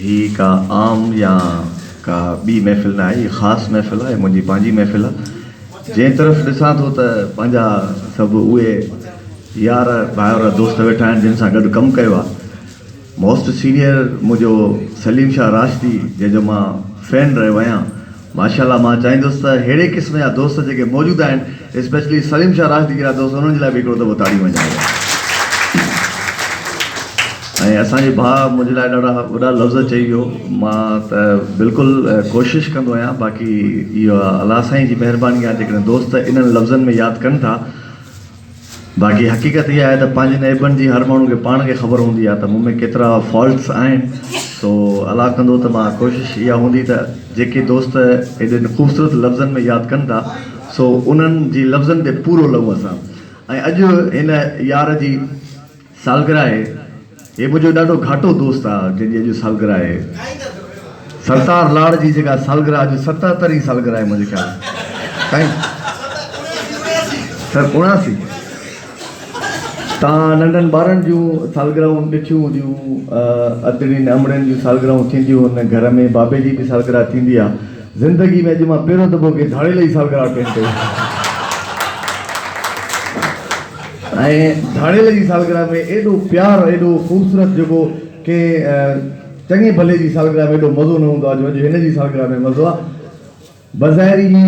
هي ڪا عام يا ڪا ٻي محفل نه آهي، هي خاص محفل آهي، منهنجي پنهنجي محفل آهي. جنهن طرف ڏسان ٿو ته پنهنجا سڀ اهي يار ڀائر دوست ويٺا آهن جن سان گڏ ڪم ڪيو آهي. موسٽ سينيئر منهنجو سليم شاهه راشدي جنهن جو مان فين رهيو آهيان. ماشاءالله مان چاهيندس ته ههڙي قسم جا دوست جيڪي موجود آهن اسپيشلي سليم شاهه راشدي جهڙا دوست انهن جي لاء به هڪڙو دفعو تاڙيون وڄايو ۽ اسان جي ڀاء منهنجي لاء ڏاڍا وڏا لفظ چئي ويو مان ته بلڪل ڪوشش ڪندو آهيان باقي اهو الله سائين جي مهرباني آهي جيڪڏهن دوست انهن لفظن ۾ ياد ڪن ٿا باقي حقيقت اها آهي ته پنهنجن عيبن جي هر ماڻهو کي پاڻ کي خبر هوندي آهي ته مون ۾ ڪيترا فالٽس آهن سو الله ڪندو ته مان ڪوشش اها هوندي ته جيڪي دوست ايڏن خوبصورت لفظن ۾ ياد ڪن ٿا سو انهن جي لفظن تي پورو لهون اسان ۽ اڄ هن يار جي سالگرهه آهي. هي منهنجو ڏاڍو گهاٽو دوست آ جنهن جي اڄ سالگرهه آهي. سرتار لاڙ جي جيڪا سالگرهه اڄ ستهترهين سالگرهه آهي منهنجي خيال سائين سر 79 تان ننڍن ٻارن جون سالگرهون ڏٺيون هونديون ادڙين امڙين جون سالگرهون ٿينديون هن گهر ۾ بابي جي به سالگرهه ٿيندي آ زندگي ۾ اڄ مان پهريون دفعو ڪنهن ڌاڙيل جي سالگرهه اٽينڊ ڪئي. ۽ ڌاڙيل جي سالگرهه ۾ ايڏو پيار ايڏو خوبصورت جيڪو ڪنهن چڱي ڀلي جي سالگرهه ۾ ايڏو مزو نه هوندو آهي جو اڄ هن جي سالگرهه ۾ مزو آهي. بظاهر هي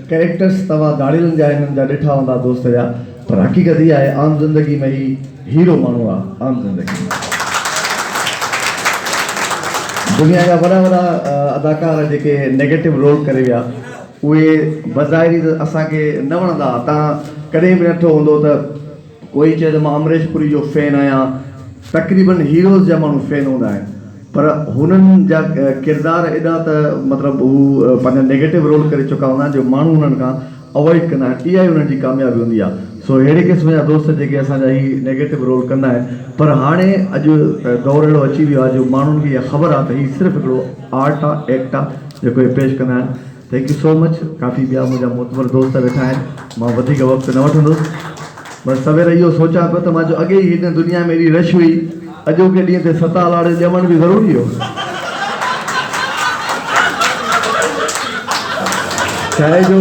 ڪريڪٽرس توهان ڌاڙيلن جا هنن جا ڏٺا هوندا دوست جا پر حقيقت اها آهي عام زندگي ۾ هي هيرو ماڻهو آهي عام زندگي ۾ دنيا جا وڏا وڏا اداڪار جيڪي نيگيٽو رول ڪري ويا اهي بظاهري ته اسان کي نه وڻندا ها. تان ڪڏهن به نه ڏٺو هوندو ته ڪوئي چئي ته مان امريش پوري جو فين آهيان. تقريبن هيروز جا ماڻهو فين هوندا آهن پر هنن جا ڪردار ايڏا ته مطلب هو پنهنجا نيگيٽو رول ڪري چڪا هوندا آهن جو ماڻهو انهن کان اوائڊ ڪندا آهن اها ئي انهن جي ڪاميابي هوندي آهي. سو اهڙي قسم جا دوست جيڪي اسان جا هي نيگيٽو رول ڪندا آهن پر هاڻي اڄ دور اهڙو اچي ويو آهي جو ماڻهن کي اها خبر آهي ته هي صرف هڪڙو آرٽ آ ايڪٽ آ جيڪو هي پيش ڪندا آهن thank you سو مچ ڪافي ٻيا منهنجا معتبر دوست ويٺا آهن مان وڌيڪ وقت نه وٺندس بس سوير اهو سوچان پيو ته مان چيو اڳي ئي هن دنيا ۾ ايڏي رش هئي اڄوڪي ڏينهن تي ستا لاڙ جو ڄمڻ به ضروري هو ڇا آهي جو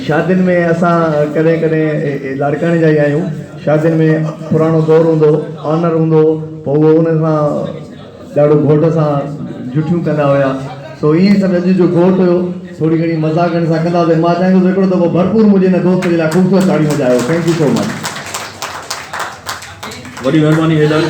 شادين ۾ اسان ڪڏهن ڪڏهن لاڙڪاڻي جا ئي آهيون شادين ۾ پراڻو دور هوندو هو آنر هوندو هو پوء اهو ان سان ڏاڍو گهوٽ سان جٺيون ڪندا هيا سو ائين سمجهه اڄ جو گهوٽ هيو ٿوري گهڻي مذاق هن سان ڪندا هئاسين مان چاهيندس هڪڙو دفعو ڀرپور منهنجي هن دوست جي لاء خوبصورت تاڙيون وڄايو thank you so much. وڏي مهرباني حيدر.